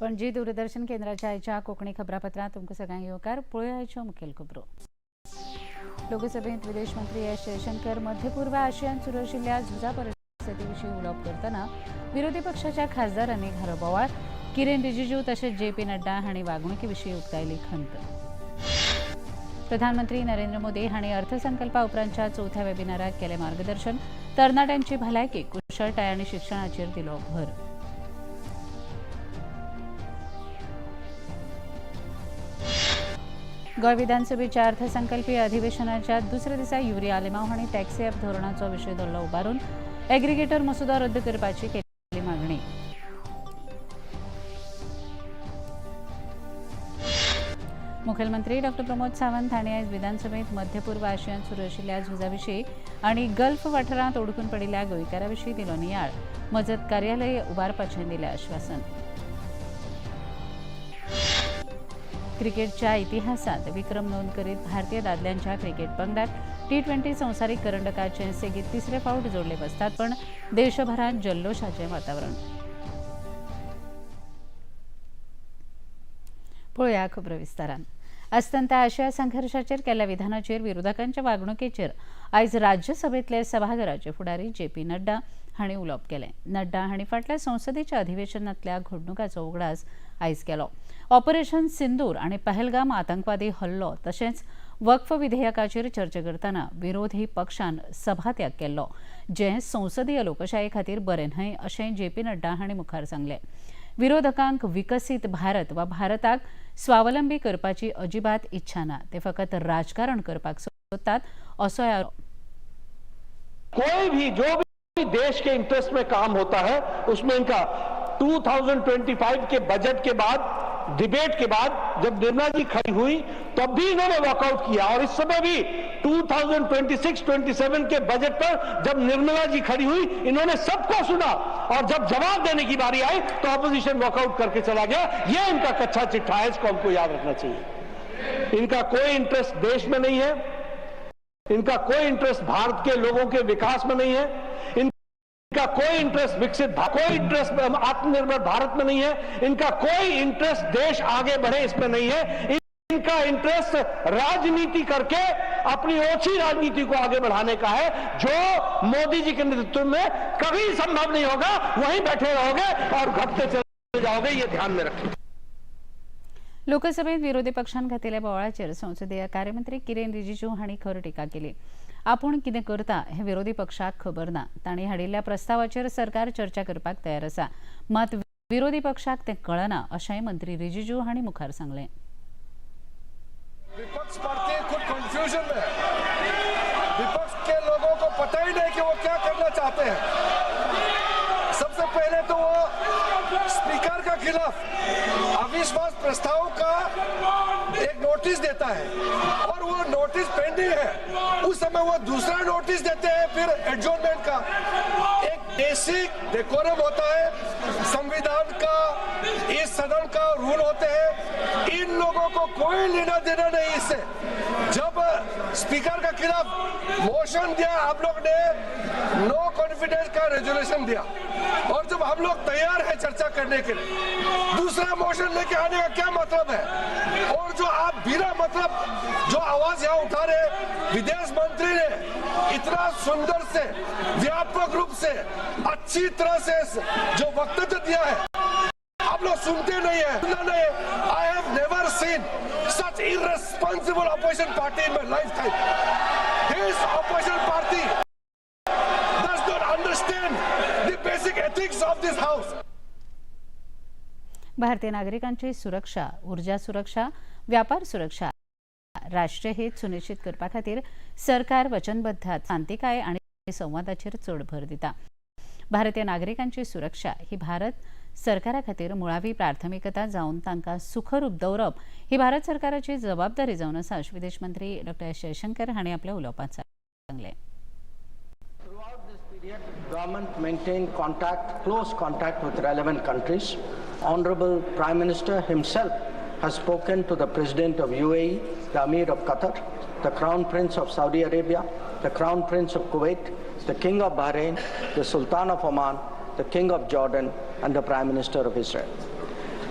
पणजी दूरदर्शन केंद्राच्या आयच्या कोंकणी खबरापत्रांत तुमकां सगळ्यांक येवकार. पळोवया आयच्यो मुखेल खबरो. लोकसभेंत विदेश मंत्री एस जयशंकर मध्यपूर्व आशियांत सुरू आशिल्ल्या झुजा परिस्थिती विशीं उलोवप करतना विरोधी पक्षाच्या खासदारांनी घालो बोवाळ. किरेन रिजिजू तशेंच जे पी नड्डा हांणी वागणुके विशीं उक्तायली खंत. प्रधानमंत्री नरेंद्र मोदी हांणी अर्थसंकल्पा उपरांतच्या चवथ्या वेबिनाराक केलें मार्गदर्शन. तरणाट्यांची भलायकी, कुशळटाय आनी शिक्षणाचेर दिलो भर. गोंय विधानसभेच्या अर्थसंकल्पीय अधिवेशनाच्या दुसऱ्या दिसा युरी आलेमाव हांणी टॅक्सी ॲप धोरणाचो विशय धरलो उबारून एग्रिगेटर मसुदो रद्द करपाची केली मागणी. मुखेलमंत्री डॉक्टर प्रमोद सावंत हांणी आयज विधानसभेत मध्यपूर्व आशियांत सुरू आशिल्ल्या झुजा विशीं आनी गल्फ वाठारांत ओडकून पडिल्ल्या गोंयकारां विशीं दिलो नियाळ. मजत कार्यालय उबारपाचें दिलें आश्वासन. क्रिकेटच्या इतिहासात विक्रम नोंद करीत भारतीय दादल्यांच्या क्रिकेट पंगडाक टी-20 संवसारीक करंडकाचे सेगीत तिसरे फावट जोडले बसतात, पण देशभरात जल्लोषाचे वातावरण. पळोवया खबरो विस्तारान. अस्तंत आशिया संघर्षाचेर केल्ल्या विधानाचेर विरोधकांच्या वागणुकेचेर आयज राज्यसभेतले सभाघराचे फुडारी जे पी नड्डा हांणी उलोवप केलें. नड्डा हांणी फाटल्या संसदेच्या अधिवेशनांतल्या घडणुकाचो उगडास आयज केलो. ऑपरेशन सिंदूर आनी पहलगाम आतंकवादी हल्लो तशेंच वक्फ विधेयकाचेर चर्चा करतना विरोधी पक्षान सभात्याग केल्लो, जें संसदीय लोकशाये खातीर बरें न्हय अशें जे पी नड्डा हांणी मुखार सांगलें. विरोधकांक विकसीत भारत वा भारताक स्वावलंबी करपाची अजिबात इच्छा ना, ते फकत राजकारण करपाक सोदतात असो आरोप. कोई भी जो भी देश के इंटरेस्ट में काम होता है, उसमें इनका 2025 के बजट के बाद, डिबेट के बाद जब निर्मला जी खड़ी हुई, तब भी इन्होंने वॉकआउट किया और इस समय भी 2026-27 के बजट पर जब निर्मला जी खड़ी हुई, इन्होंने सबको सुना और जब जवाब देने की बारी आई तो ऑपोजिशन वॉकआउट करके चला गया. यह इनका कच्चा चिट्ठा है, इसको हमको याद रखना चाहिए. इनका कोई इंटरेस्ट देश में नहीं है, इनका कोई इंटरेस्ट भारत के लोगों के विकास में नहीं है, इनका कोई इंटरेस्ट विकसित, कोई इंटरेस्ट आत्मनिर्भर भारत में नहीं है, इनका कोई इंटरेस्ट देश आगे बढ़े इसमें नहीं है. इनका इंटरेस्ट राजनीति करके अपनी ओछी राजनीति को आगे बढ़ाने का है, जो मोदी जी के नेतृत्व में कभी संभव नहीं होगा. वहीं बैठे रहोगे और घटते चले जाओगे, ये ध्यान में रखें. लोकसभेत विरोधी पक्षान घातिल्ल्या बोवाळाचेर संसदीय कार्यमंत्री किरेन रिजिजू हांणी खर टिका केली. आपूण कितें करता हें विरोधी पक्षाक खबर ना. तांणी हाडिल्ल्या प्रस्तावाचेर सरकार चर्चा करपाक तयार आसा, मात विरोधी पक्षाक तें कळना अशेंय मंत्री रिजिजू हांणी मुखार सांगलें. विपक्ष पार्टी खुद कंफ्यूजन में है. विपक्ष के लोगों को पता ही नहीं कि वो क्या करना चाहते हैं. सबसे पहले तो वो स्पीकर का खिलाफ अविश्वास प्रस्ताव का एक नोटिस देता है और वो नोटिस पेंडिंग है. उस समय वो दूसरा नोटिस देते हैं फिर एडजॉर्नमेंट का. एक बेसिक डेकोरम होता है संविधान का, इस सदन का रूल होते हैं. इन लोगों को कोई लेना देना नहीं इससे. जब स्पीकर के खिलाफ मोशन दिया, आप लोग ने नो कॉन्फिडेंस का रेजोल्यूशन दिया और जब हम लोग तैयार हैं चर्चा करने के लिए, दूसरा मोशन लेके आने का क्या मतलब है? और जो आप बिना मतलब जो आवाज यहाँ उठा रहे, विदेश मंत्री ने इतना सुंदर से, व्यापक रूप से, अच्छी तरह से जो वक्तव्य दिया है, आप लोग सुनते नहीं है, सुनना नहीं है. I have never seen such irresponsible opposition party in my lifetime. This opposition party does not understand the basic ethics of this house. भारतीय नागरिकांची सुरक्षा, ऊर्जा सुरक्षा, व्यापार सुरक्षा, राष्ट्रीय हित सुनिश्चित करपा खातीर सरकार वचनबद्ध, शांतिकाय आनी संवादाचेर चड भर दिता. भारतीय नागरिकांची सुरक्षा ही भारत सरकारा खातीर मुळावी प्राथमिकता जावन तांकां सुखरूप दवरप ही भारत सरकाराची जबाबदारी जावन आसा, अशें विदेश मंत्री डॉक्टर एस जयशंकर हांणी आपल्या उलोवपांत सांगलें. Throughout this period, government maintained contact, close contact with relevant countries. Honorable Prime Minister himself has spoken to the President of UAE, the Amir of Qatar, the Crown Prince of Saudi Arabia, the Crown Prince of Kuwait, the King of Bahrain, the Sultan of Oman, the King of Jordan, and the Prime Minister of Israel.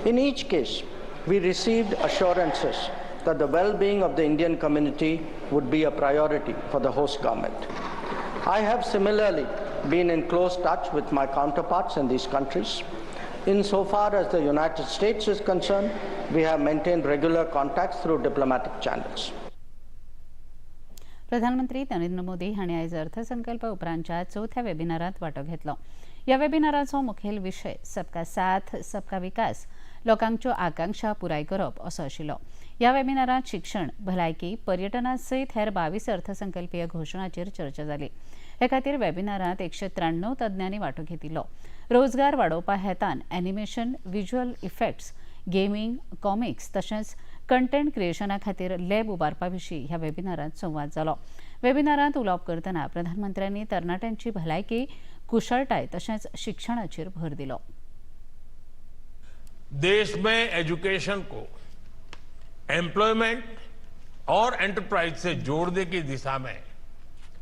In each case, we received assurances that the well-being of the Indian community would be a priority for the host government. I have similarly been in close touch with my counterparts in these countries. Insofar as the United States is concerned, we have maintained regular contacts through diplomatic channels. प्रधानमंत्री नरेंद्र मोदी हांणी आयज अर्थसंकल्प उपरांतच्या चवथ्या वेबिनारांत वांटो घेतलो. ह्या वेबिनाराचो मुखेल विशय सबका साथ सबका विकास, लोकांच्यो आकांक्षा पुराय करप असो आशिल्लो. ह्या वेबिनारांत शिक्षण, भलायकी, पर्यटना सयत हेर 22 अर्थसंकल्पीय घोशणाचेर चर्चा जाली. हे खातीर वेबिनारांत 193 तज्ञांनी वांटो घेतिल्लो. रोजगार वाडोवपा हेतान animation, visual effects, gaming, comics तशेंच कंटेंट क्रिएशना खातीर लॅब उबारपा विशीं ह्या वेबिनारांत संवाद जालो. वेबिनारांत उलोवप करतना प्रधानमंत्र्यांनी तरणाट्यांची भलायकी, कुशळटाय तशेंच शिक्षणाचेर भर दिलो. देश में एजुकेशन को एम्प्लॉयमेंट और एंटरप्राइज से जोड़ने की दिशा में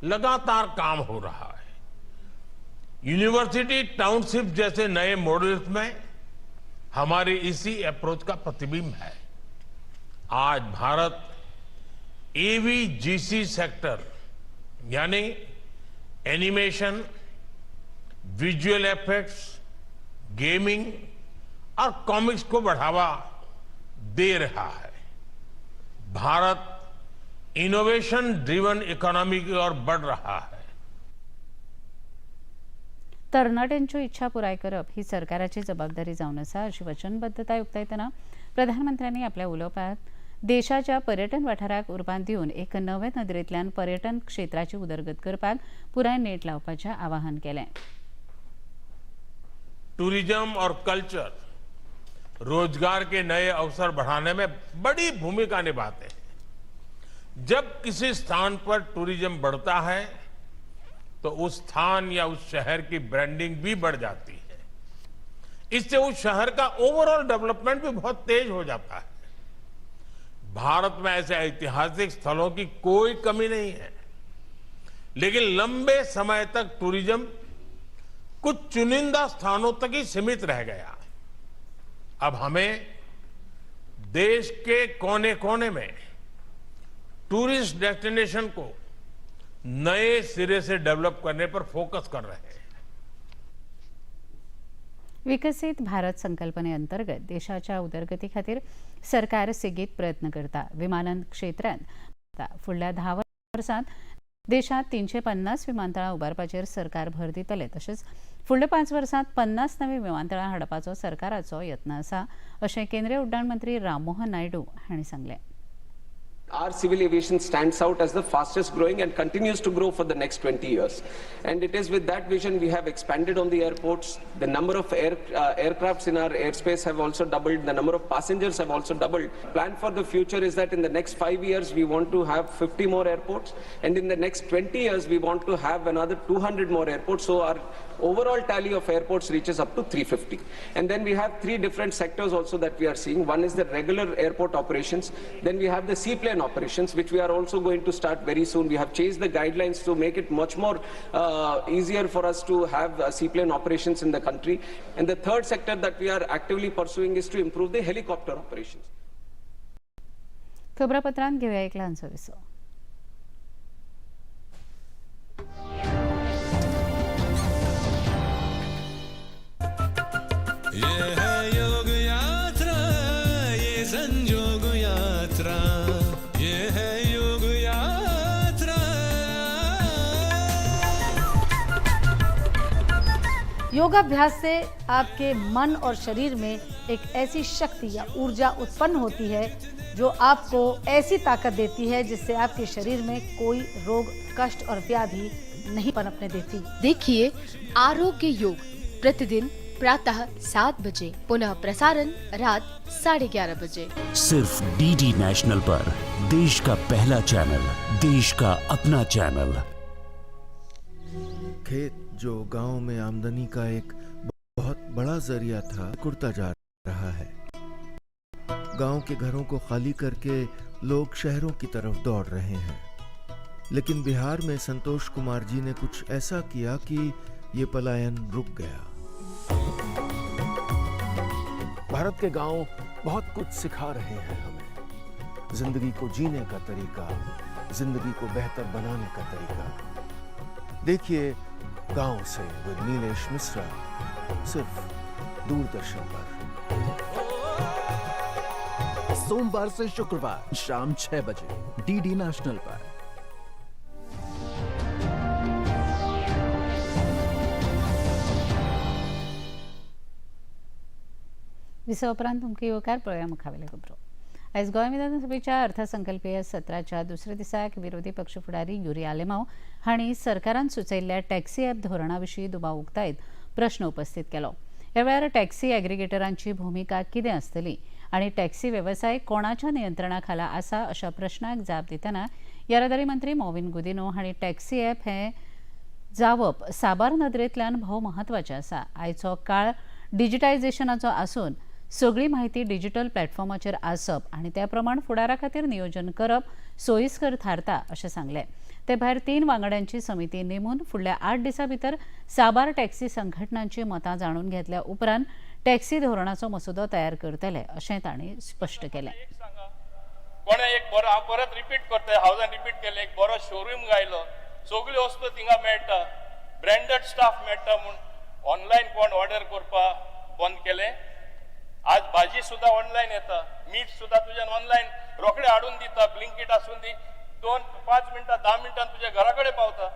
लगातार काम हो रहा है. यूनिवर्सिटी टाउनशिप जैसे नए मॉडल्स में हमारी इसी अप्रोच का प्रतिबिंब है. आज भारत एवीजीसी सेक्टर यानी एनिमेशन, विजुअल इफेक्ट्स, गेमिंग और कॉमिक्स को बढ़ावा दे रहा है. भारत इनोवेशन ड्रिवन इकोनॉमी की ओर बढ़ रहा है. तरणाट्यांच्यो इच्छा पुराय करप ही सरकाराची जबाबदारी जावन आसा अशी वचनबद्धताय उक्तायतना प्रधानमंत्र्यांनी आपल्या उलोवपांत देशाच्या पर्यटन वाठाराक उर्बा दिवन एक नवे नदरेंतल्यान पर्यटन क्षेत्राची उदरगत करपाक पुराय नेट लावपाचें आवाहन केलें. टूरिज्म और कल्चर रोजगार के नए अवसर बढ़ाने में बड़ी भूमिका निभाते हैं. जब किसी स्थान पर टूरिज्म बढ़ता है तो उस स्थान या उस शहर की ब्रांडिंग भी बढ़ जाती है. इससे उस शहर का ओवरऑल डेवलपमेंट भी बहुत तेज हो जाता है. भारत में ऐसे ऐतिहासिक स्थलों की कोई कमी नहीं है, लेकिन लंबे समय तक टूरिज्म कुछ चुनिंदा स्थानों तक ही सीमित रह गया. अब हमें देश के कोने कोने में टूरिस्ट डेस्टिनेशन को नए सिरे से डेवलप करने पर फोकस कर रहे हैं. विकसित भारत संकल्पने अंतर्गत देशाच्या उदरगती खातीर सरकार सेगीत प्रयत्न करता. विमानन क्षेत्रांत फुडल्या 10 वर्सांत देशांत 350 विमानतळां उबारपाचेर सरकार भर दितले. तशेंच फुडल्या 5 वर्सांत 50 नवी विमानतळां हाडपाचो सरकाराचो यत्न आसा अशें केंद्रीय उड्डाण मंत्री राममोहन नायडू हांणी सांगलें. Our civil aviation stands out as the fastest growing and continues to grow for the next 20 years. And it is with that vision we have expanded on the airports. The number of aircrafts in our airspace have also doubled. The number of passengers have also doubled. Plan for the future is that in the next 5 years we want to have 50 more airports, and in the next 20 years we want to have another 200 more airports. So our overall tally of airports reaches up to 350. And then we have 3 different sectors also that we are seeing. One is the regular airport operations. Then we have the seaplane operations, which we are also going to start very soon. We have changed the guidelines to make it much more easier for us to have seaplane operations in the country. And the third sector that we are actively pursuing is to improve the helicopter operations. खबरापत्रांत घेऊया एक ल्हानसो विसव. ये है योग यात्रा, ये संजोग यात्रा, ये है योग यात्रा. योगाभ्यास से आपके मन और शरीर में एक ऐसी शक्ति या ऊर्जा उत्पन्न होती है जो आपको ऐसी ताकत देती है जिससे आपके शरीर में कोई रोग, कष्ट और व्याधि नहीं पनपने देती. देखिए आरोग्य योग प्रतिदिन प्रातः 7 बजे, पुनः प्रसारण रात 11:30 बजे. सिर्फ डीडी नेशनल पर देश का पहला चैनल, देश का अपना चैनल. खेत जो गांव में आमदनी का एक बहुत बड़ा जरिया था, कुड़ता जा रहा है. गांव के घरों को खाली करके लोग शहरों की तरफ दौड़ रहे हैं. लेकिन बिहार में संतोष कुमार जी ने कुछ ऐसा किया कि ये पलायन रुक गया. भारत के गांव बहुत कुछ सिखा रहे हैं हमें, जिंदगी को जीने का तरीका, जिंदगी को बेहतर बनाने का तरीका। देखिए गांव से विद नीलेश मिश्रा, सिर्फ दूरदर्शन पर। सोमवार से शुक्रवार शाम 6 बजे डीडी नेशनल पर। विसवा उपरांत तुमकां येवकार. पळोवया मुखावेले खबरो. आयज गोंय विधानसभेच्या अर्थसंकल्पीय सत्राच्या दुसऱ्या दिसाक विरोधी पक्ष फुडारी युरी आलेमाव हांणी सरकारान सुचयल्ल्या टॅक्सी ॲप धोरणा विशीं दुबाव उक्तायत प्रश्न उपस्थित केलो. ह्या वेळार टॅक्सी ॲग्रिगेटरांची भुमिका कितें आसतली आनी टॅक्सी वेवसाय कोणाच्या नियंत्रणा खाला आसा अशा प्रश्नाक जाप दितना येरादारी मंत्री मॉविन गुदिनो हांणी टॅक्सी ॲप हें जावप साबार नदरेंतल्यान भोव म्हत्वाचें आसा. आयचो काळ डिजिटायझेशनाचो आसून सगळी म्हायती डिजिटल प्लॅटफॉर्माचेर आसप आनी त्या प्रमाण फुडारा खातीर नियोजन करप सोयीस्कर थारता अशें सांगलें. ते भायर 3 वांगड्यांची समिती नेमून फुडल्या 8 दिसां भितर साबार टॅक्सी संघटनांची मतां जाणून घेतल्या उपरांत टॅक्सी धोरणाचो मसुदो तयार करतले अशें तांणी स्पश्ट केलें. कोणें एक बरो, हांव परत रिपीट करता, हावजान रिपीट केलें, एक बरो शोरूम गायलो, सगल्यो वस्तू थिंगा मेळटा, ब्रँडेड स्टाफ मेळटा म्हूण ऑनलायन कोण ऑर्डर करपाक बंद केलें. आज भाजी सुद्दां ऑनलायन येता, मीठ सुद्दां तुज्यान ऑनलायन रोखडें हाडून दिता, ब्लिंकीट आसून दी, 2-5 मिनटां 10 मिनटां तुज्या घरा कडेन पावता.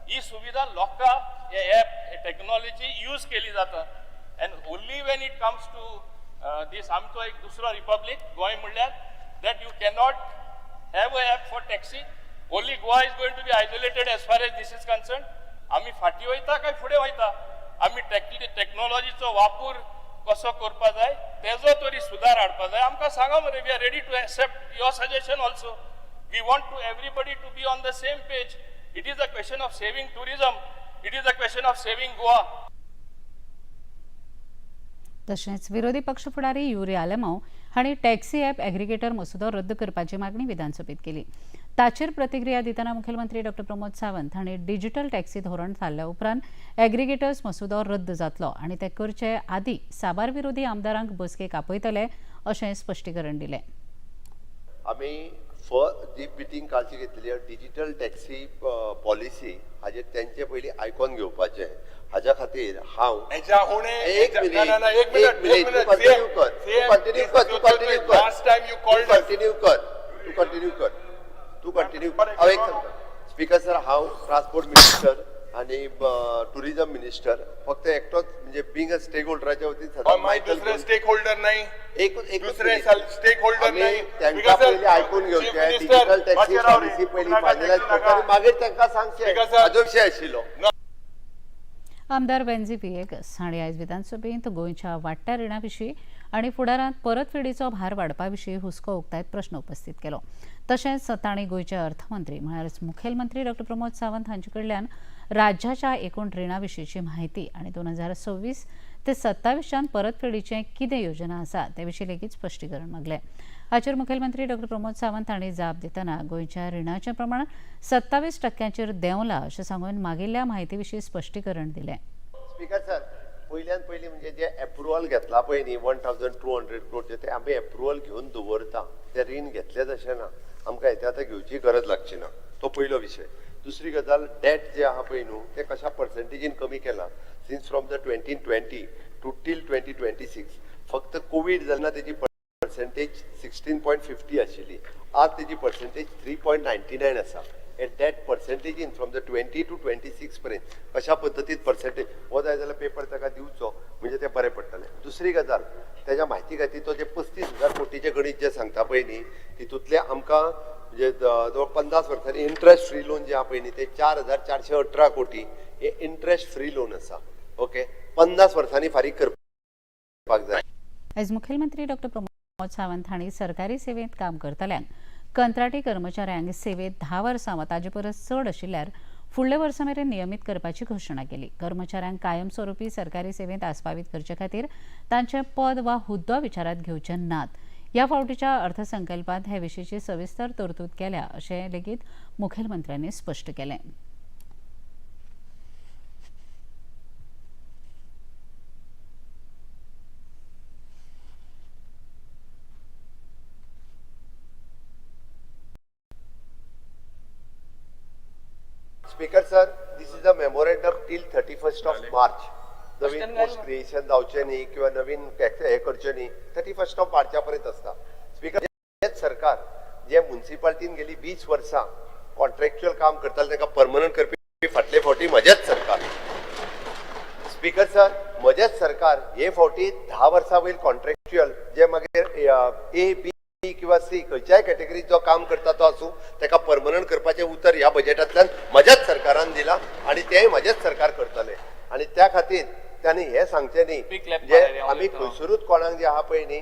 ही सुविधा लोकांक हे ॲप, हे टॅक्नोलॉजी यूज केली जाता. And only when it comes to this आमचो एक दुसरो रिपब्लीक गोंय म्हणल्यार that you cannot have a app for taxi. Only Goa is going to be isolated as far as this is concerned. आमी फाटीं वयता काय फुडें वयता? आमी टॅक्नोलॉजीचो वापर कसो करपा जाय तेजो तरी सुदार हाडपा जाय. आमकां सांगा मरे, we are ready to accept your suggestion also. We want to everybody to be on the same page. It is a question of saving tourism, it is a question of saving Goa. तशेंच विरोधी पक्ष फुडारी युरी आलेमाव हांणी taxi app aggregator मसुदो रद्द करपाची मागणी विधानसभेत केली. ताचेर प्रतिक्रिया दितना मुखेलमंत्री डॉ प्रमोद सावंत हांणी डिजिटल टॅक्सी धोरण थारल्या उपरांत ॲग्रिगेटर्स मसुदो रद्द जातलो आनी ते करचे आदी साबार विरोधी आमदारांक बसकेक आपयतले अशें स्पश्टीकरण दिलें. आमी जी मिटींग कालची घेतलेली डिजिटल टॅक्सी पॉलिसी हाजेर तेंचे पयलीं आयकोन घेवपाचें. हाज्या खातीर हांव एक मिनीट, तूं कंटिन्यू कर, तूं कंटिन्यू कर, तूं कंटिन्यू कर, तूं कंटिन्यू कर, तूं कंटिन्यू कर. हांव एक सांगता स्पीकर सर, हांव ट्रान्सपोर्ट मिनिस्टर आनी टुरिजम मिनिस्टर फक्त एकटोच म्हणजे बींग अ स्टेक होल्डराच्या वतीन सदां दुसरे स्टेक होल्डर नाही, एक दुसरे स्टेक होल्डर नाही. तांकां पयलीं आयकून घेवचें, डिजिटल टॅक्सी पॉलिसी पयलीं फायनलायज करता आनी मागीर तांकां सांगचें, हाजो विशय आशिल्लो. आमदार वेन्झी व्हिएगस हांणी आयज विधानसभेंत गोंयच्या वाडट्या रिणा विशीं आनी फुडारांत परतफेडीचो भार वाडपा विशीं हुस्को उक्तायत प्रश्न उपस्थित केलो. तशेंच तांणी गोंयचे अर्थमंत्री म्हळ्यारच मुखेलमंत्री डॉ प्रमोद सावंत हांचे कडल्यान राज्याच्या एकूण रिणा विशींची म्हायती आनी 2026 ते 27 परतफेडीचें कितें योजना आसा ते विशीं लेगीत स्पश्टीकरण मागलें. हाचेर मुखेलमंत्री डॉ प्रमोद सावंत हांणी जाप दितना गोंयच्या रिणाचें प्रमाण 27% देंवलां अशें सांगून मागिल्ल्या म्हायती विशीं स्पश्टीकरण दिलें. स्पीकर सर, पयल्यान पयलीं म्हणजे जे एप्रुवल घेतला पळय न्ही 1200 क्रोडचे, ते आमी एप्रुवल घेवन दवरता, ते रीण घेतलेच अशें ना, आमकां हेते आतां घेवची गरज लागची ना. तो पयलो विशय. दुसरी गजाल, डेट जे आहा पळय न्हू ते कशा पर्संटेजीन कमी केला since from the 2020 to till 2026. फक्त कोवीड जालें ना तेजी पर्संटेज 16.50 आशिल्ली, आज तेजी पर्संटेज 3.99 आसा. एट that पर्संटेजीन फ्रॉम the 20 to 26 पर्यंत कशा पद्दतीन पर्संटेज हो जाय जाल्यार पेपर ताका दिवचो म्हणजे तें बरें पडटलें. दुसरी गजाल, तेज्या म्हायती खातीर तो जे 35,000 कोटीचें गणीत जें सांगता पळय न्ही तितूंतलें आमकां म्हणजे जवळ 50 वर्सांनी इंट्रस्ट फ्री लोन जें आहा पळय न्ही ते 4,418 कोटी हे इंट्रस्ट फ्री लोन आसा. ओके, 50 वर्सांनी फारीक करपाक जाय. आयज मुखेलमंत्री डॉ प्रमोद सावंत हांणी सरकारी सेवेंत काम करतल्यांक, कंत्राटी कर्मचाऱ्यांक सेवेंत 10 वर्सां वा ताजे परस चड आशिल्ल्यार फुडल्या वर्सा मेरेन नियमीत करपाची घोशणा केली. कर्मचाऱ्यांक कायमस्वरुपी सरकारी सेवेंत आस्पावीत करचे खातीर तांचें पद वा हुद्दो विचारांत घेवचे नात. ह्या फावटीच्या अर्थसंकल्पांत हे विशींची सविस्तर तरतूद केल्या अशें लेगीत मुखेलमंत्र्यांनी स्पश्ट केलें. Speaker sir, this is a memorandum till 31st of March. Naveen post creation जावचें न्ही किंवा नवीन हे करचें न्ही, 31 ऑफ मार्चा पर्यंत आसता. स्पीकर, हेच सरकार जे मुन्सिपाल्टीन गेली 20 वर्सां कॉन्ट्रॅक्च्युअल काम करताले तांकां परमनंट करपी फाटले फावटी म्हजेच सरकार. स्पीकर सर, म्हजेच सरकार हे फावटी 10 वर्सां वयर कॉन्ट्रॅक्च्युअल जे मागीर ए, बी किंवा सी खंयच्याय कॅटेगरीत जो काम करता तो आसूं, ताका परमनंट करपाचें उतर ह्या बजेटांतल्यान म्हज्याच सरकारान दिलां आनी तेंय म्हजेंच सरकार करतलें. आनी त्या खातीर तांणी हें सांगचें न्ही जे आमी खंयसरूच कोणाक जे आहा पळय न्ही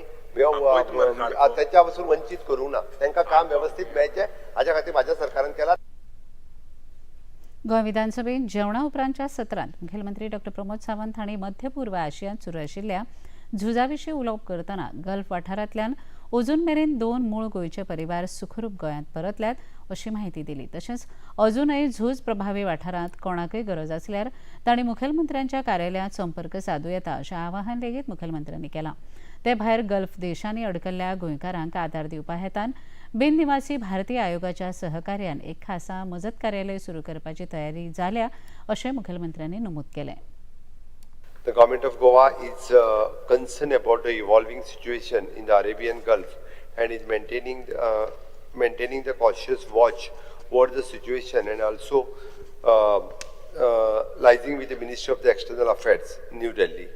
तांच्या पासून वंचीत करूंक ना, तांकां काम वेवस्थीत मेळचें हाज्या खातीर म्हाज्या सरकारान केलां. गोंय विधानसभेत जेवणा उपरांतच्या सत्रांत मुखेलमंत्री डॉ प्रमोद सावंत हांणी मध्य पूर्व आशियांत सुरू आशिल्ल्या झुजा विशीं उलोवप करतना गल्फ वाठारांतल्यान अजून मेरेन 2 मूळ गोंयचे परिवार सुखरूप गोंयांत परतल्यात अशी माहिती दिली. तशेंच अजूनय झूज प्रभावी वाठारांत कोणाकय गरज आसल्यार तांणी मुखेलमंत्र्यांच्या कार्यालयांत संपर्क सादूं येता अशें आवाहन लेगीत मुखेलमंत्र्यांनी केलां. ते भायर गल्फ देशांनी अडकल्ल्या गोंयकारांक आदार दिवपा हेतान बिननिवासी भारतीय आयोगाच्या सहकार्यान एक खासा मजत कार्यालय सुरू करपाची तयारी जाल्या अशें मुखेलमंत्र्यांनी नमूद केलें. The government of Goa is concerned about the evolving situation in the Arabian Gulf and is maintaining the cautious watch over the situation and also liaising with the Ministry of the External Affairs, New Delhi.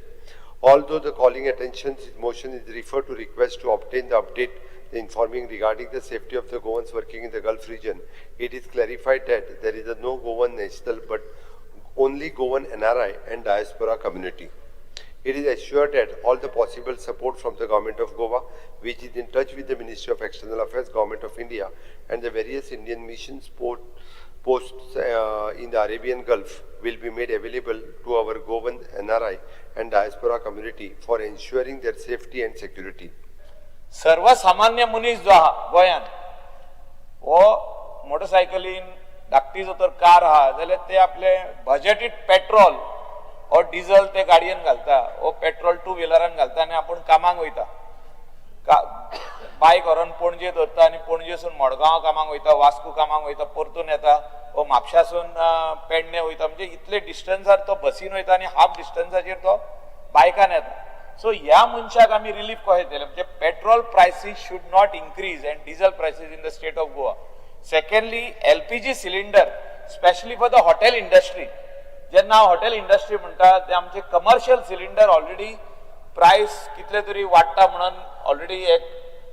Although the calling attention motion is referred to request to obtain the update the informing regarding the safety of the Goans working in the Gulf region, it is clarified that there is a no Goan national but only Goan NRI and diaspora community. It is assured that all the possible support from the Government of Goa, which is in touch with the Ministry of External Affairs, Government of India, and the various Indian missions posts in the Arabian Gulf, will be made available to our Goan NRI and diaspora community for ensuring their safety and security. सर्वसामान्य मनीस जो आहा गोंयान हो मोटरसायकलीन धाकटी जर तर car आहा जाल्यार ते आपले बजेटीड पेट्रोल ओ डिझल ते गाडयेन घालता, ओ पेट्रोल टू व्हिलरान घालता आनी आपूण कामाक वयता. बायक व्हरोन पणजे दवरता आनी पणजेसून मडगांव कामाक वयता, वास्को कामाक वयता, परतून येता, ओ म्हापशासून पेडणे वयता. म्हणजे इतले डिस्टन्सार तो बसीन वयता आनी हाफ डिस्टन्साचेर तो बायकान येता. सो ह्या मनशाक आमी रिलीफ कशें दिलें म्हणजे petrol prices should not increase and diesel prices in the state of Goa. Secondly, LPG cylinder specially for the hotel industry. जेन्ना हॉटेल इंडस्ट्री म्हणटा ते आमचे कमर्शियल सिलिंडर ऑलरेडी प्रायस कितले तरी वाडटा म्हणून ऑलरेडी एक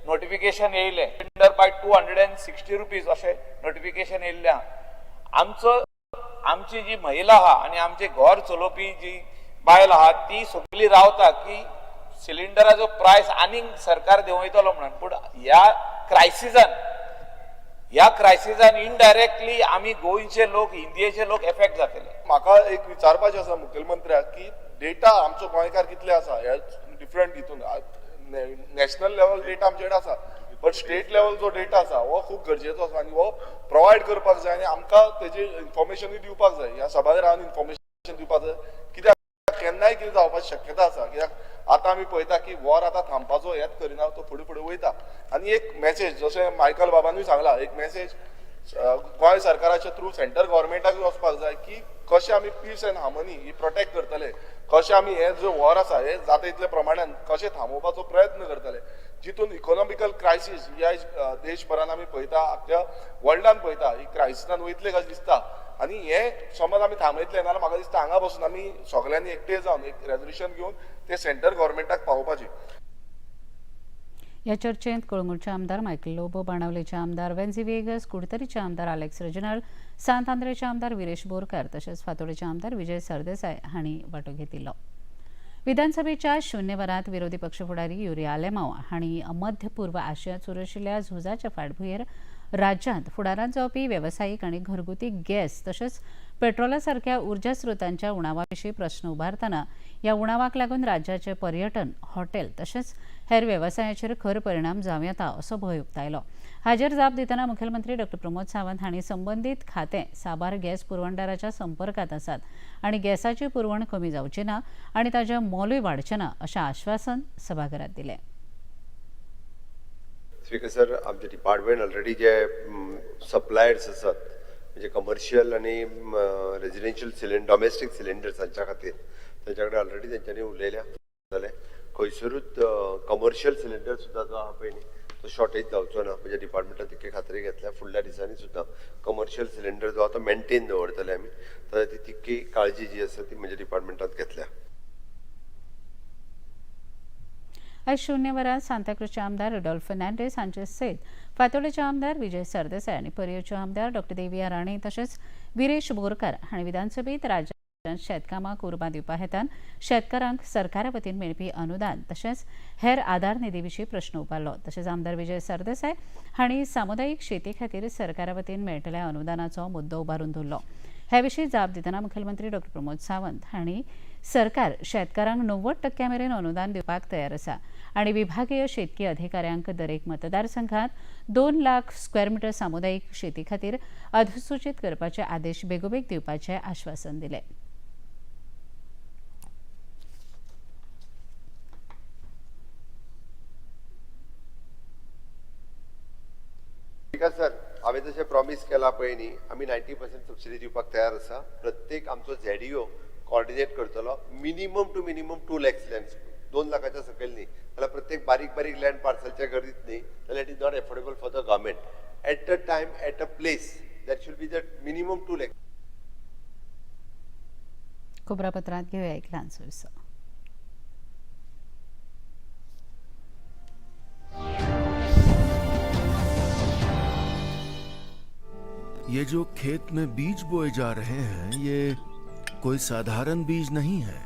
नोटिफिकेशन येयलें. सिलिंडर बाय 260 रुपीज अशें नोटिफिकेशन येयल्लें आहा. आमचो आमची जी महिला आहा आनी आमचे घर चलोवपी जी बायल आहा ती सगळी रावता की सिलिंडराचो प्रायस आनीक सरकार देंवयतलो म्हणून. पूण ह्या क्रायसिसान इनडायरेक्टली आमी गोंयचे लोक, इंडियेचे लोक एफेक्ट जातले. म्हाका एक विचारपाचें आसा मुखेलमंत्र्याक की डेटा आमचो गोंयकार कितले आसा ह्या डिफरंट हितून. नॅशनल लेवल डेटा आमचे कडेन आसा, बट स्टेट लेवल जो डेटा आसा हो खूब गरजेचो आसा आनी हो प्रोवायड करपाक जाय आनी आमकां तेजी इन्फॉर्मेशनूय दिवपाक जाय. ह्या सभाघरान इन्फॉर्मेशन दिवपाक जाय, कित्याक केन्नाय कितें जावपाची शक्यता आसा. कित्याक आतां आमी पळयता की वॉर आतां थांबपाचो हेच करिना, तो फुडें फुडें वयता. आनी एक मॅसेज जशें मायकल बाबानूय सांगला, एक मॅसेज गोंय सरकाराच्या थ्रू सेंट्रल गव्हर्मेंटाक वचपाक जाय की कशें आमी पीस एंड हार्मनी ही प्रोटेक्ट करतले, कशें आमी हे जो वॉर आसा हे जाता इतले प्रमाणान कशें थांबोवपाचो प्रयत्न करतले, जितून इकॉनॉमिकल क्रायसीस ह्या देशभरान आमी पळयता, आख्ख्या वर्ल्डान पळयता, ही क्रायसिसान वयतले कशें दिसता. आनी हे समज आमी थांबयतले नाजाल्यार म्हाका दिसता हांगा बसून आमी सगळ्यांनी एकटे जावन एक रेजोल्युशन घेवन ते सेंट्रल गव्हर्मेंटाक पावोवपाचें. ह्या चर्चेंत कळंगूटचे आमदार मायकल लोबो, बाणावलेचे आमदार वेन्झी वेगस, कुडतरीचे आमदार आलेक्स रेजिनाल्ड, सांत आंद्रेचे आमदार विरेश बोरकार तशेंच फातोडेचे आमदार विजय सरदेसाय हांणी वांटो घेतिल्लो. विधानसभेच्या शून्य वरांत विरोधी पक्ष फुडारी युरी आलेमाव हांणी मध्य पूर्व आशियांत सुरू आशिल्ल्या झुजाच्या फाटभुंयेर राज्यांत फुडारांत जावपी वेवसायीक आनी घरगुती गॅस तशेंच पेट्रोला सारक्या उर्जा स्रोतांच्या उणावा विशीं प्रस्न उबारतना ह्या उणावाक लागून राज्याचे पर्यटन, हॉटेल तशेंच हेर वेवसायाचेर खर परिणाम जावं येता असो भंय उक्तायलो. हाजेर जाप दितना मुखेलमंत्री डॉ प्रमोद सावंत हांणी संबंदीत खातें साबार गॅस पुरवणदाराच्या संपर्कात आसात आनी गॅसाची पुरवण कमी जावची ना आनी ताचें मोलूय वाडचें ना अशें आश्वासन सभाघरात दिलें. स्पीकर सर, आमचे डिपार्टमेंट ऑलरेडी जे सप्लायर्स आसात म्हणजे कमर्शियल आनी रेजिडेन्शियल सिलिंडर, डॉमेस्टीक सिलिंडर्स हांच्या खातीर तांच्या कडेन ऑलरेडी तेंच्यांनी उलयल्या जालें. खंयसरूच कमर्शियल सिलिंडर सुद्दां जो आहा पळय न्ही तो शॉर्टेज जावचो ना, म्हणजे डिपार्टमेंटान तितकी खात्री घेतल्या. फुडल्या दिसांनी सुद्दां कमर्शियल सिलिंडर जो आहा तो मेनटेन दवरतले आमी, तर ती तितकी काळजी जी आसा ती म्हणजे डिपार्टमेंटान घेतल्या. आयज शून्य वरात सांताक्रुजचे आमदार रुडॉल्फ फर्नांडीस हांचे सयत फातोडेचे आमदार विजय सरदेसाय आनी पर्येचे आमदार डॉक्टर देविया राणे तशेंच विरेश बोरकार हांणी विधानसभेत राज्यांत शेतकामाक उर्बा दिवपा हेतान शेतकारांक सरकारा वतीन मेळपी अनुदान तशेंच हेर आदार निधी विशीं प्रश्न उबारलो. तशेंच आमदार विजय सरदेसाय हांणी सामुदायीक शेती खातीर सरकारा वतीन मेळटल्या अनुदानाचो मुद्दो उबारून धरलो. हे विशीं जाप दितना मुखेलमंत्री डॉक्टर प्रमोद सावंत हांणी सरकार शेतकारांक 90% मेरेन अनुदान दिवपाक तयार आसा आनी विभागीय शेतकी अधिकाऱ्यांक दरेक मतदारसंघात 2 लाख स्क्वेअर मिटर सामुदायीक शेती खातीर अधिसूचीत करपाचे आदेश बेगोबेग दिवपाचे आश्वासन दिले. सर, हांवें जशें प्रॉमीस केला पळय न्ही, आमी 90% सबसिडी दिवपाक तयार आसा. प्रत्येक आमचो ZDO coordinate करतलो. Minimum to minimum 2 lakhs land, 2 लाखाच्या सकयल न्ही जाल्यार प्रत्येक बारीक बारीक लँड पार्सलच्या गरीत न्ही जाल्यार it is not affordable for the government. At a time at a place that should be the minimum 2 lakhs. खबरापत्रांत घेवया एक ल्हानसो विसव. ये जो खेत में बीज बोए जा रहे हैं ये कोई साधारण बीज नहीं है।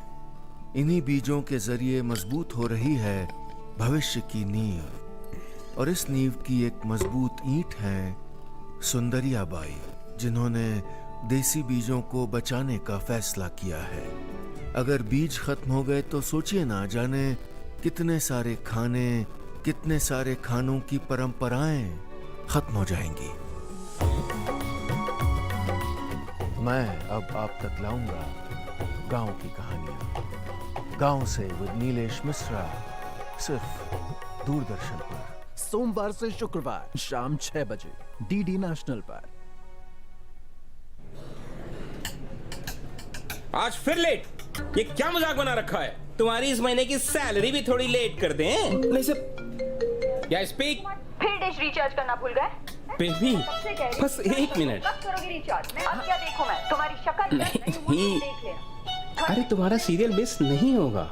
इन्हीं बीजों के जरिए मजबूत हो रही है भविष्य की नींव, और इस नींव की एक मजबूत ईंट है सुंदरिया बाई, जिन्होंने देसी बीजों को बचाने का फैसला किया है। अगर बीज खत्म हो गए तो सोचिए ना, जाने कितने सारे खाने, कितने सारे खानों की परंपराएं खत्म हो जाएंगी। मैं अब आप तक लाऊंगा गांव की कहानियां, गांव से विद नीलेश मिश्रा, सिर्फ दूरदर्शन पर, सोमवार से शुक्रवार शाम 6 बजे डीडी नेशनल पर। आज फिर लेट, ये क्या मजाक बना रखा है? तुम्हारी इस महीने की सैलरी भी थोड़ी लेट कर दें। नहीं सर, या स्पीक। फिर डिश रिचार्ज करना भूल गए? बेबी बस 1 मिनट। कब करोगी रिचार्ज? अब क्या देखूं मैं तुम्हारी शक्ल? नहीं, अरे तुम्हारा सीरियल मिस नहीं होगा,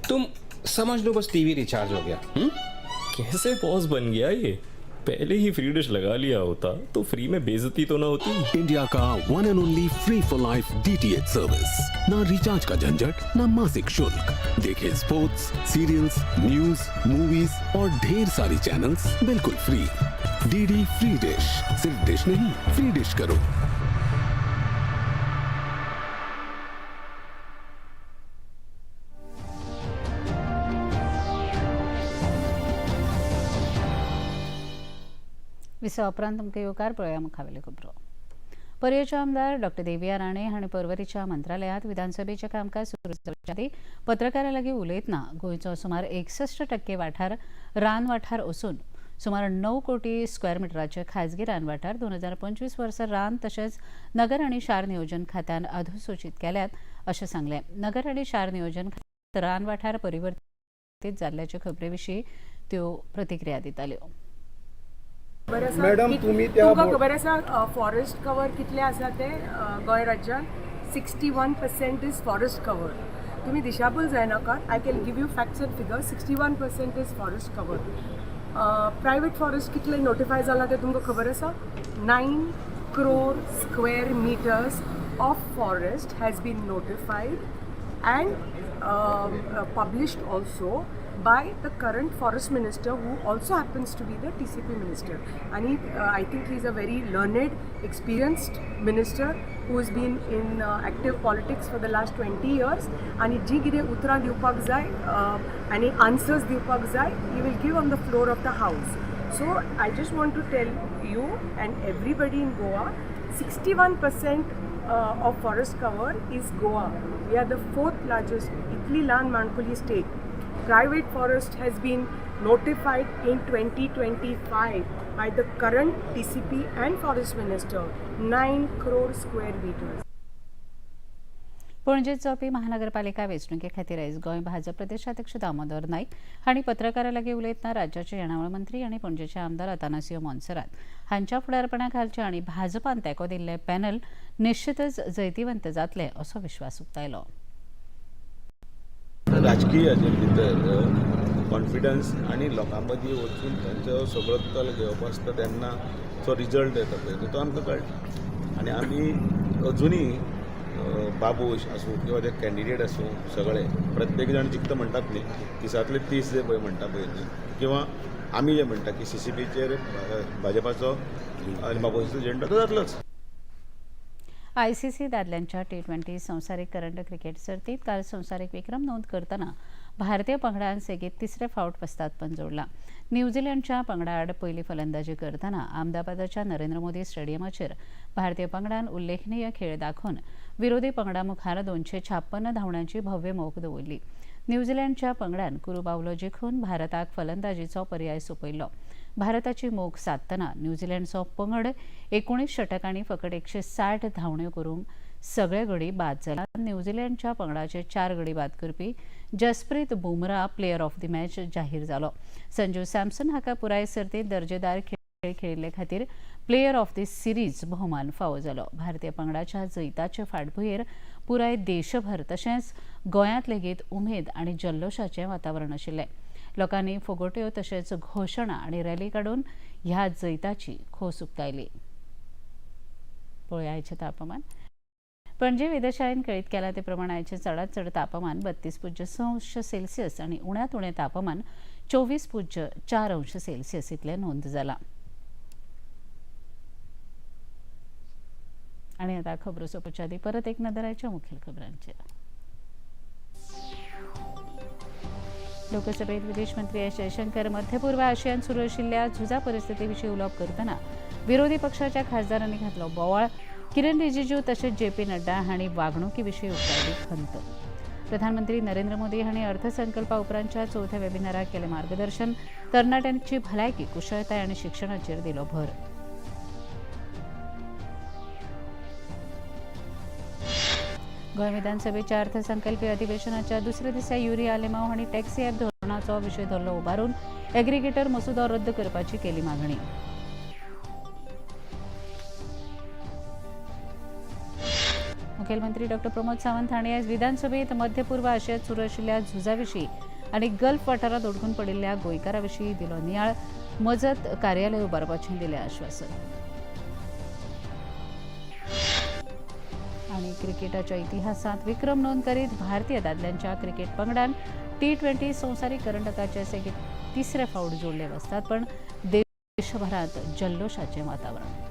तुम समझ लो बस टीवी रिचार्ज हो गया। कैसे बॉस बन गया ये? पहले ही फ्री डिश लगा लिया होता तो फ्री में बेइज्जती तो ना होती। इंडिया का 1 and only free for life DTH service. ना रिचार्ज का झंझट, ना मासिक शुल्क। देखें स्पोर्ट्स, सीरियल्स, न्यूज, मूवीज और ढेर सारी चैनल्स बिल्कुल फ्री। डीडी फ्री डिश, सिर्फ डिश नहीं, फ्री डिश करो। विसवा उपरांत तुमकां येवकार. पळोवया मुखावेल्यो खबरो. पर्येचे आमदार डॉक्टर देविया राणे हांणी पर्वरीच्या मंत्रालयांत विधानसभेचें कामकाज सुरू जावचे आदीं पत्रकारां लागीं उलयतना गोंयचो सुमार 61% वाठार रान वाठार असून सुमार 9 कोटी स्क्वेअर मिटराचे खाजगी रान वाठार 2025 वर्सा रान तशेंच नगर आनी शार नियोजन खात्यान अधिसूचीत केल्यात अशें सांगलें. नगर आनी शार नियोजन खात्यान रान वाठार परिवर्तीत जाल्ल्याचे खबरे विशीं त्यो प्रतिक्रिया दिताल्यो. मॅडम, तुम्ही तुमकां खबर आसा फॉरेस्ट कवर कितले आसा ते गोंय राज्यान? 61% is forest cover. तुम्ही दिशाभूल जायनाका, I can give you facts and figures. 61% is forest cover. Private forest कितले नोटिफाय जाला ते तुमकां खबर आसा? 9 crore square meters of forest has been notified and published also by the current forest minister, who also happens to be the TCP minister. And he, I think he is a very learned, experienced minister who has been in active politics for the last 20 years. And जी कितें उतरां दिवपाक जाय आनी answers दिवपाक जाय, he will give on the floor of the house. So I just want to tell you and everybody in Goa, 61% of forest cover is Goa. We are the 4th largest, इतली ल्हान माणकुली state. Private forest has been Notified in 2025 by the current DCP and Forest Minister, 9 crore square meters. पणजेत जावपी महानगरपालिका वेंचणुके खातीर आयज गोंय भाजप प्रदेशाध्यक्ष दामोदर नायक हांणी पत्रकारां लागीं उलयतना राज्याचे येणावळ मंत्री आनी पणजेचे आमदार अतानासियो मोन्सेरात हांच्या फुडारपणा खालचे आनी भाजपान तेंको दिल्ले पॅनल निश्चितच जैतिवंत जातले असो विश्वास उक्तायलो. राजकीय हाजेर भितर कॉन्फिडन्स आनी लोकां मदीं वचून तांचो सगळो कल घेवप आसता तेन्ना जो रिजल्ट येता पळय तो आमकां कळटा. आनी आमी अजुनूय बाबूश आसूं किंवा ते कॅन्डिडेट आसूं सगळे प्रत्येक जाण जिखता म्हणटात न्ही, 30 30 जे पळय म्हणटा पळय न्ही, किंवा आमी जे म्हणटा की CCPचेर भाजपाचो आनी बाबूशाचो झेंडो तो जातलोच. आयसीसी दादल्यांच्या T20 संवसारीक करंड क्रिकेट सर्तीत काल संवसारीक विक्रम नोंद करतना भारतीय पंगडान सेगीत तिसरे फावट वस्तादपण जोडला. न्यूझीलंडच्या पंगडाआड पयली फलंदाजी करतना अहमदाबादाच्या नरेंद्र मोदी स्टेडियमाचेर भारतीय पंगडान उल्लेखनीय खेळ दाखोवन विरोधी पंगडा मुखार 256 धांवड्यांची भव्य मोख दवरली. न्यूझीलंडच्या पंगडान कुरुबावलो जिखून भारताक फलंदाजीचो पर्याय सोंपयलो. भारताची मोख सादतना न्यूझीलंडचो पंगड 19 षटकांनी फकत 160 धांवड्यो करूंक सगळे गडी बाद जाला. न्यूझीलंडच्या पंगडाचे 4 गडी बाद करपी Jasprit Bumrah player of the match जाहीर जालो. संजू सॅमसन हाका पुराय सर्तीत दर्जेदार खेळ खेळिल्ले खातीर प्लेयर ऑफ the series भोवमान फावो जालो. भारतीय पंगडाच्या जैताचे फाटभुंयेर पुराय देशभर तशेंच गोंयांत लेगीत उमेद आनी जल्लोशाचें वातावरण आशिल्लें. लोकांनी फोगोट्यो तशेंच घोशणा आनी रॅली काडून ह्या जैताची खोस उक्तायली. पळोवया आयचें तापमान. पणजे वेधशाळेन कळीत केलां ते प्रमाण आयचें चडांत चड तापमान 32.6 अंश सेल्सियस आनी उण्यांत उणें तापमान 24.4 अंश सेल्सियस इतलें नोंद जालां. आनी आतां खबरो सोंपच्या आदीं परत एक नदर आयच्या मुखेल खबरांचेर. लोकसभेत विदेश मंत्री एस जयशंकर मध्यपूर्व आशियांत सुरू आशिल्ल्या झुजा परिस्थिती विशीं उलोवप करतना विरोधी पक्षाच्या खासदारांनी घातलो बोवाळ. किरण रिजिजू तशेंच जेपी नड्डा हांणी वागणुकी विशीं उक्तायली खंत. प्रधानमंत्री नरेंद्र मोदी हांणी अर्थसंकल्पा उपरांतच्या चवथ्या वेबिनाराक केलें मार्गदर्शन. तरणाट्यांची भलायकी, कुशळताय आनी शिक्षणाचेर दिलो भर. गोंय विधानसभेच्या अर्थसंकल्पीय अधिवेशनाच्या दुसऱ्या दिसा युरी आलेमाव हांणी टॅक्सी ॲप धोरणाचो विशय धरलो उबारून एग्रीगेटर मसुदो रद्द करपाची केली मागणी. मुखेलमंत्री डॉ प्रमोद सावंत हांणी आयज विधानसभेत मध्यपूर्व आशियांत सुरू आशिल्ल्या झुजा विशीं आनी गल्फ वाठारांत अडकून पडिल्ल्या गोंयकारां विशीं दिलो नियाळ. मजत कार्यालय उबारपाचें दिलें आश्वासन. आनी क्रिकेटाच्या इतिहासांत विक्रम नोंद करीत भारतीय दादल्यांच्या क्रिकेट पंगडान T20 संवसारीक करंडकाचे सेगीत तिसरे फावट जोडले वस्ताद, पण देशभरांत जल्लोशाचें वातावरण.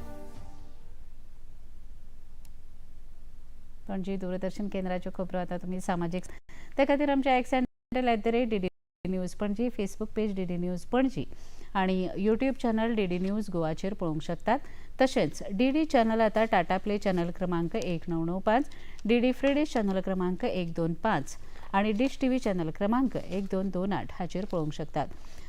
पणजी दूरदर्शन केंद्राच्यो खबरो आतां तुमी सामाजीक ते खातीर आमच्या X handle @DD News Panaji, Facebook page DD News Panaji आनी यूट्यूब चॅनल DD news गोवाचेर पळोवंक शकतात. तशेंच DD channel आतां टाटा प्ले चॅनल क्रमांक 1995, DD free डिश चॅनल क्रमांक 125 आनी डिश TV channel क्रमांक 1228 हाचेर पळोवंक शकतात.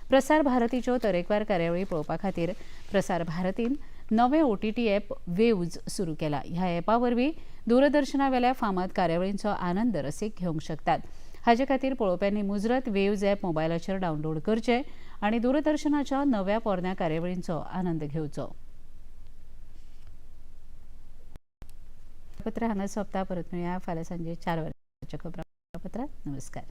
प्रसार भारतीच्यो तरेकवार कार्यावळी पळोवपा खातीर प्रसार भारतीन नवें OTT app waves सुरू केला. ह्या ॲपा वरवीं दूरदर्शनावेल्या फामाद कार्यावळींचो आनंद रसीक घेवंक शकतात. हाजे खातीर पळोवप्यांनी मुजरत वेव्ज ॲप मोबायलाचेर डावनलोड करचें आनी दूरदर्शनाच्या नव्या पोरण्या कार्यावळींचो आनंद घेवचो. पत्र हांगा सोंपता. परत मेळया फाल्यां सांजे 4 वरांच्या खबरांपत्रांत. नमस्कार.